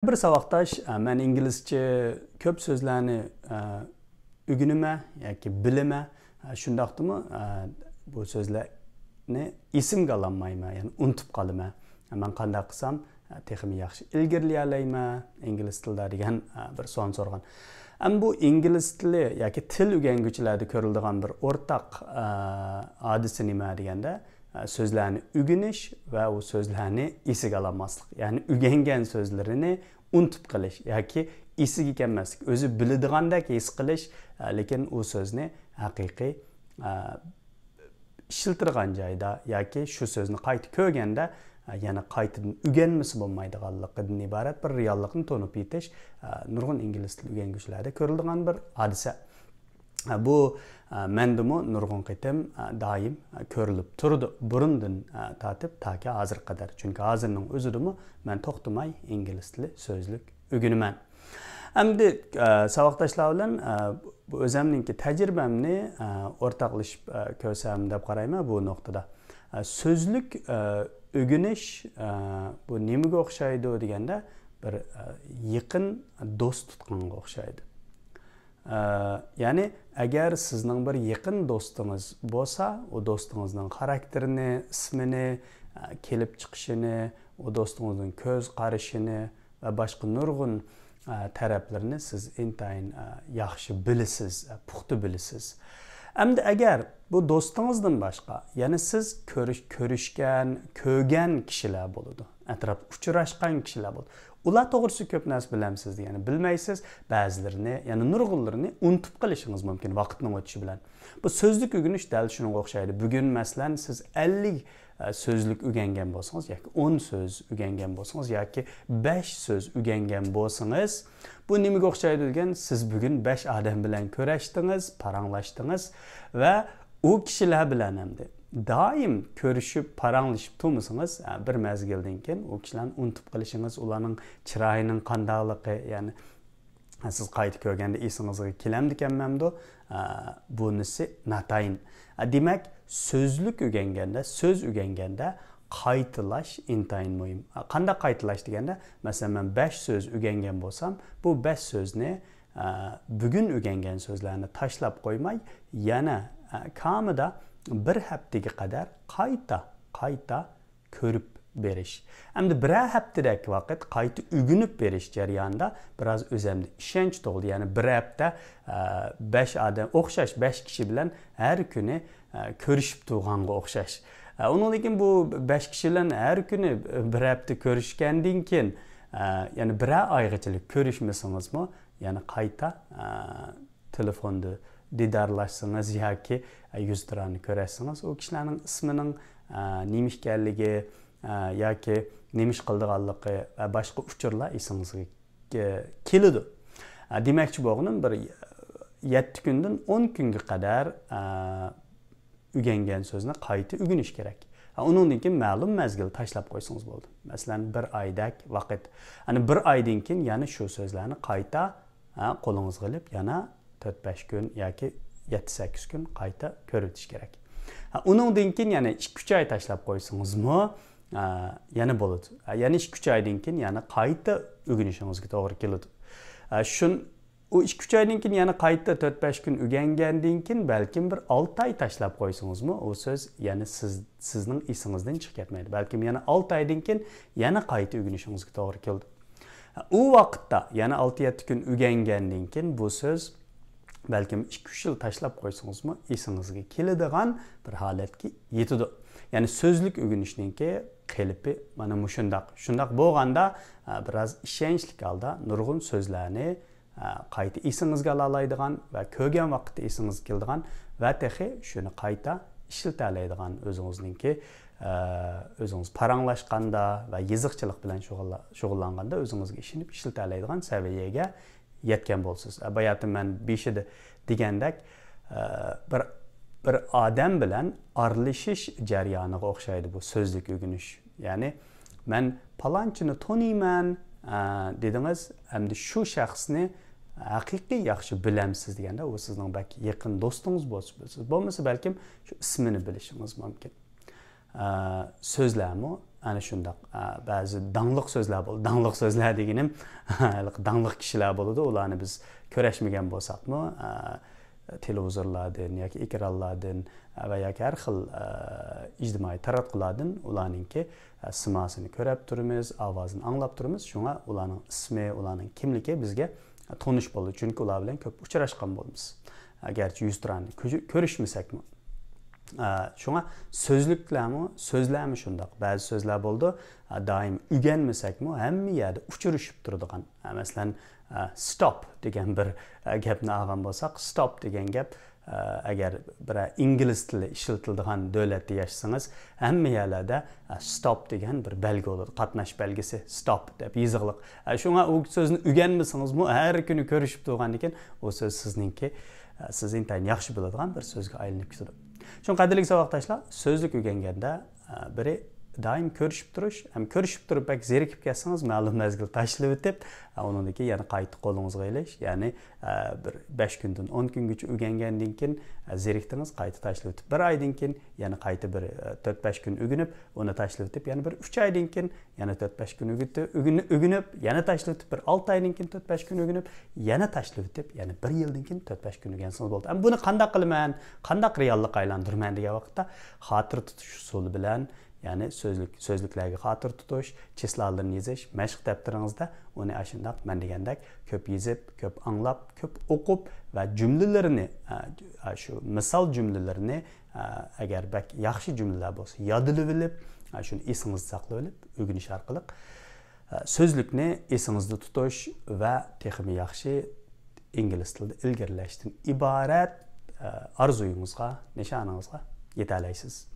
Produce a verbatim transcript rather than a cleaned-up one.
بىر ساۋاقداش، ئە، مەن ئىنگلىزچە كۆپ سۆزلەرنى، ئە، ئۆگىنىمەن ياكى بىلىمەن. ئە، شۇنداقتىمۇ، ئە، بۇ سۆزلەرنى ئېسىمگە ئالالمايمەن، يەنى ئۇنتۇپ قالىمەن. مەن قانداق قىلسام، ئە، تېخىمۇ ياخشى ئىلگىرىلىيەلەيمەن ئىنگلىز تىلىدا دېگەن، ئە، بىر سوئالنى سورىغان. ئەمما بۇ ئىنگلىز تىلى ياكى تىل ئۆگەنگۈچىلەردە كۆرۈلىدىغان بىر ئورتاق، ئە، ھادىسە نېمە دېگەندە، ئە، سۆزلەرنى ئۆگىنىش ۋە ئۇ سۆزلەرنى ئېسىگە ئالالماسلىق. يەنى ئۆگەنگەن سۆزلىرىنى ئۇنتۇپ قېلىش ياكى ئېسىگە كەلمەسلىك، ئۆزى بىلىدىغاندەك ھېس قىلىش، ئە، لېكىن ئۇ سۆزنى ھەقىقىي، ئە، ئىشلىتىدىغان جايدا ياكى شۇ سۆزنى قايتا كۆرگەندە، ئە، يەنە قايتىدىن ئۆگەنمىسە بولمايدىغانلىقىدىن ئىبارەت بىر رېئاللىقنى تونۇپ يېتىش، ئە، نۇرغۇن ئىنگلىز تىلى ئۆگەنگۈچىلەردە كۆرۈلىدىغان بىر ھادىسە. ئە، بۇ، ئە، مەندىمۇ نۇرغۇن قېتىم، ئە، دائىم، ئە، كۆرۈلۈپ تۇرىدۇ. بۇرۇندىن، ئە، تارتىپ تاكى ھازىرغا قەدەر. چۈنكى ھازىرنىڭ ئۆزىدىمۇ مەن توختىماي ئىنگلىز تىلى سۆزلۈك ئۆگىنىمەن. ئەمدى، ئە، ساۋاقداشلار بىلەن، ئە، بۇ ئۆزەمنىڭكى تەجرىبەمنى، ئە، ئورتاقلىشىپ، ئە، كۆرسەم دەپ قارايمەن بۇ نۇقتىدا. ئە، سۆزلۈك، ئە، ئۆگىنىش، ئە، بۇ نېمىگە ئوخشايدۇ دېگەندە، بىر، ئە، يېقىن دوست تۇتقانغا ئوخشايدۇ. ئە، يەنى ئەگەر سىزنىڭ بىر يېقىن دوستىڭىز بولسا، ئۇ دوستىڭىزنىڭ خاراكتېرىنى، ئىسمىنى، ئە، كېلىپ چىقىشىنى، ئۇ دوستىڭىزنىڭ كۆز قارىشىنى ۋە باشقا نۇرغۇن، ئە، تەرەپلىرىنى سىز ئىنتايىن، ئە، ياخشى بىلىسىز، ئە، پۇختا بىلىسىز. ئەمدى ئەگەر بۇ دوستىڭىزدىن باشقا يەنە سىز كۆرۈش-، كۆرۈشكەن، كۆرگەن كىشىلەر بولىدۇ، ئەتراپتا ئۇچراشقان كىشىلەر بولىدۇ. ئۇلار توغرىسىدا كۆپ نەرسە بىلەمسىز دېگەننى بىلمەيسىز، بەزىلىرىنى، يەنى نۇرغۇنلىرىنى ئۇنتۇپ قېلىشىڭىز مۇمكىن ۋاقىتنىڭ ئۆتۈشى بىلەن. بۇ سۆزلۈك ئۆگىنىش دەل شۇنىڭغا ئوخشايدۇ. بۈگۈن، مەسىلەن، سىز ئەللىك، ئە، سۆزلۈك ئۆگەنگەن بولسىڭىز ياكى ئون سۆز ئۆگەنگەن بولسىڭىز ياكى بەش سۆز ئۆگەنگەن بولسىڭىز، بۇ نېمىگە ئوخشايدۇ دېگەن، سىز بۈگۈن بەش ئادەم بىلەن كۆرۈشتىڭىز، پاراڭلاشتىڭىز ۋە ئۇ كىشىلەر بىلەن ئەمدى دائىم كۆرۈشۈپ، پاراڭلىشىپ تۇرمىسىڭىز، ئە، بىر مەزگىلدىن كېيىن ئۇ كىشىلەرنى ئۇنتۇپ قېلىشىڭىز، ئۇلارنىڭ چىرايىنىڭ قانداقلىقى، يەنى سىز قايتا كۆرگەندە ئېسىڭىزگە كېلەمدىكەنمەمدۇ؟ ئە، بۇنىسى ناتايىن. ئە، دېمەك، سۆزلۈك ئۆگەنگەندە، سۆز ئۆگەنگەندە قايتىلاش ئىنتايىن مۇھىم. ئە، قانداق قايتىلاش دېگەندە، مەسىلەن، مەن بەش سۆز ئۆگەنگەن بولسام، بۇ بەش سۆزنى، ئە، بۈگۈن ئۆگەنگەن سۆزلەرنى تاشلاپ قويماي، يەنە، ئە، كامىدا بىر ھەپتىگە قەدەر قايتا، قايتا كۆرۈپ بېرىش. ئەمدى بىرەر ھەپتىدەك ۋاقىت قايتا ئۆگىنىپ بېرىش جەريانىدا بىراز ئۆزەمدە ئىشەنچ تۇغدى. يەنى بىر ھەپتە، ئە، بەش ئادەم، ئوخشاش بەش كىشى بىلەن ھەر كۈنى، ئە، كۆرۈشۈپ تۇرغانغا ئوخشاش. ئە، ئۇنىڭدىن كېيىن بۇ بەش كىشى بىلەن ھەر كۈنى بىر ھەپتە كۆرۈشكەندىن كېيىن، ئە، يەنى بىرەر ئايغىچىلىك كۆرۈشمىسىڭىزمۇ، يەنە قايتا، ئە، تېلېفوندا دىدارلاشسىڭىز ياكى، ئە، يۈزتۇرانە كۆرۈشسىڭىز، ئۇ كىشىلەرنىڭ ئىسمىنىڭ، ئە، نېمە ئىكەنلىكى، ئە، ياكى نېمە ئىش قىلىدىغانلىقى ۋە باشقا ئۇچۇرلار ئېسىڭىزگە، ئە، كېلىدۇ. ئە، دېمەكچى بولغىنىم، بىر يەتتە كۈندىن ئون كۈنگە قەدەر، ئە، ئۆگەنگەن سۆزنى قايتا ئۆگىنىش كېرەك. ھە، ئۇنىڭدىن كېيىن مەلۇم مەزگىل تاشلاپ قويسىڭىز بولىدۇ. مەسىلەن، بىر ئايدەك ۋاقىت. ئەنە بىر ئايدىن كېيىن يەنە شۇ سۆزلەرنى قايتا، ھە، قولىڭىزغا ئېلىپ، يەنە تۆت بەش كۈن ياكى يەتتە سەككىز كۈن قايتا كۆرۈۋېتىش كېرەك. ھە، ئۇنىڭدىن كېيىن يەنە ئىككى ئۈچ ئاي تاشلاپ قويسىڭىزمۇ، ھە، يەنە بولىدۇ. ھە، يەنە ئىككى ئۈچ ئايدىن كېيىن يەنە قايتا ئۆگىنىشىڭىزگە توغرا كېلىدۇ. ھە، شۇن-، ئۇ ئىككى ئۈچ ئايدىن كېيىن يەنە قايتا تۆت بەش كۈن ئۆگەنگەندىن كېيىن، بەلكىم بىر ئالتە ئاي تاشلاپ قويسىڭىزمۇ، ئۇ سۆز يەنە سىز، سىزنىڭ ئېسىڭىزدىن چىقىپ كەتمەيدۇ. بەلكىم يەنە ئالتە ئايدىن كېيىن يەنە قايتا ئۆگىنىشىڭىزگە توغرا كېلىدۇ. ئۇ ۋاقىتتا يەنە ئالتە يەتتە كۈن ئۆگەنگەندىن كېيىن بۇ سۆز بەلكىم ئىككى ئۈچ يىل تاشلاپ قويسىڭىزمۇ، ئېسىڭىزگە كېلىدىغان بىر ھالەتكە يېتىدۇ. يەنى سۆزلۈك ئۆگىنىشنىڭكى قېلىپى مانا مۇشۇنداق. شۇنداق بولغاندا، ئە، بىراز ئىشەنچلىك ھالدا نۇرغۇن سۆزلەرنى، ئە، قايتا ئېسىڭىزگە ئالالايدىغان ۋە كۆرگەن ۋاقىتتا ئېسىڭىزگە كېلىدىغان ۋە تېخى شۇنى قايتا ئىشلىتەلەيدىغان ئۆزىڭىزنىڭكى، ئە، ئۆزىڭىز پاراڭلاشقاندا ۋە يېزىقچىلىق بىلەن شۇغۇللا-، شۇغۇللانغاندا ئۆزىڭىزگە ئىشىنىپ ئىشلىتەلەيدىغان سەۋىيەگە يەتكەن بولىسىز. ئە، باياتىن مەن بېشىدا دېگەندەك، ئە، بىر، بىر ئادەم بىلەن ئارىلىشىش جەريانىغا ئوخشايدۇ بۇ سۆزلۈك ئۆگىنىش. يەنى، «مەن پالانچىنى تونۇيمەن»، ئە، دېدىڭىز، ئەمدى شۇ شەخسنى ھەقىقىي ياخشى بىلەمسىز دېگەندە، ئۇ سىزنىڭ بەك يېقىن دوستىڭىز بولسا بىلىسىز. بولمىسا بەلكىم شۇ ئىسمىنى بىلىشىڭىز مۇمكىن. ئە، سۆزلەرمۇ ئەنە شۇنداق، ئە، بەزى داڭلىق سۆزلەر بولىدۇ. داڭلىق سۆزلەر دېگىنىم، ھېلىقى داڭلىق كىشىلەر بولىدۇ. ئۇلارنى بىز كۆرەشمىگەن بولساقمۇ، ئە، تېلېۋىزورلاردىن ياكى ئېكرانلاردىن، ئە، ۋە ياكى ھەر خىل، ئە، ئىجتىمائىي تاراتقۇلاردىن ئۇلارنىڭكى، ئە، سىماسىنى كۆرۈپ تۇرىمىز، ئاۋازىنى ئاڭلاپ تۇرىمىز. شۇڭا ئۇلارنىڭ ئىسمى، ئۇلارنىڭ كىملىكى بىزگە تونۇش بولىدۇ. چۈنكى ئۇلار بىلەن كۆپ ئۇچراشقان بولىمىز. ئەگەرچە يۈزتۇرانە كۆ-، كۆرۈشمىسەكمۇ. ئە، شۇڭا سۆزلۈكلەرمۇ، سۆزلەرمۇ شۇنداق. بەزى سۆزلەر بولىدۇ، ئە، دائىم ئۆگەنمىسەكمۇ، ھەممە يەردە ئۇچرىشىپ تۇرىدىغان. ئە، مەسىلەن، ئە، ستوپ دېگەن بىر، ئە، گەپنى ئالغان بولساق، ستوپ دېگەن گەپ، ئە، ئەگەر بىرەر ئىنگلىز تىلى ئىشلىتىلىدىغان دۆلەتتە ياشىسىڭىز، ھەممە يەرلەردە، ئە، ستوپ دېگەن بىر بەلگە بولىدۇ. قاتناش بەلگىسى، ستوپ دەپ يېزىقلىق. ئە، شۇڭا ئۇ سۆزنى ئۆگەنمىسىڭىزمۇ، ھەر كۈنى كۆرۈشۈپ تۇرغاندىكىن، ئۇ سۆز سىزنىڭكى، ئە، سىز ئىنتايىن ياخشى بىلىدىغان بىر سۆزگە ئايلىنىپ كېتىدۇ. شۇڭا قەدىرلىك ساۋاقداشلار، سۆزلۈك ئۆگەنگەندە، ئە، بىرى دائىم كۆرۈشۈپ تۇرۇش، ھەم كۆرۈشۈپ تۇرۇپ بەك زېرىكىپ كەتسىڭىز، مەلۇم مەزگىل تاشلىۋېتىپ، ئە، ئۇنىڭدىن كېيىن يەنە قايتا قولىڭىزغا ئېلىش، يەنى، ئە، بىر بەش كۈندىن ئون كۈنگىچە ئۆگەنگەندىن كېيىن، ئە، زېرىكتىڭىز، قايتا تاشلىۋېتىپ، بىر ئايدىن كېيىن يەنە قايتا بىر، ئە، تۆت-بەش كۈن ئۆگىنىپ، ئۇنى تاشلىۋېتىپ، يەنە بىر ئۈچ ئايدىن كېيىن يەنە تۆت-بەش كۈن ئۆگىتى-، ئۆگىنى-، ئۆگىنىپ، يەنە تاشلىۋېتىپ، بىر ئالتە ئايدىن كېيىن تۆت-بەش كۈن ئۆگىنىپ، يەنە تاشلىۋېتىپ، يەنە بىر يىلدىن كېيىن تۆت-بەش كۈن ئۆگەنسىڭىز بولدى. ئەمما بۇنى قانداق قىلىمەن، قانداق رېئاللىققا ئايلاندۇرىمەن دېگەن ۋاقىتتا، خاتىرە تۇتۇش ئۇسۇلى بىلەن، يەنى سۆزلۈك، سۆزلۈكلەرگە خاتىرە تۇتۇش، چىسلالىرىنى يېزىش، مەشىق دەپتىرىڭىزدە ئۇنى ئاشۇنداق مەن دېگەندەك كۆپ يېزىپ، كۆپ ئاڭلاپ، كۆپ ئوقۇپ ۋە جۈملىلىرىنى، ئە، ئە، شۇ مىسال جۈملىلىرىنى، ئە، ئەگەر بەك ياخشى جۈملىلەر بولسا، يادلىۋېلىپ، ئە، شۇنى ئېسىڭىزدە ساقلىۋېلىپ، ئۆگىنىش ئارقىلىق، ئە، سۆزلۈكنى ئېسىڭىزدە تۇتۇش ۋە تېخىمۇ ياخشى ئىنگلىز تىلىدا ئىلگىرىلەشتىن ئىبارەت، ئە، ئارزۇيىڭىزغا، نىشانىڭىزغا يېتەلەيسىز.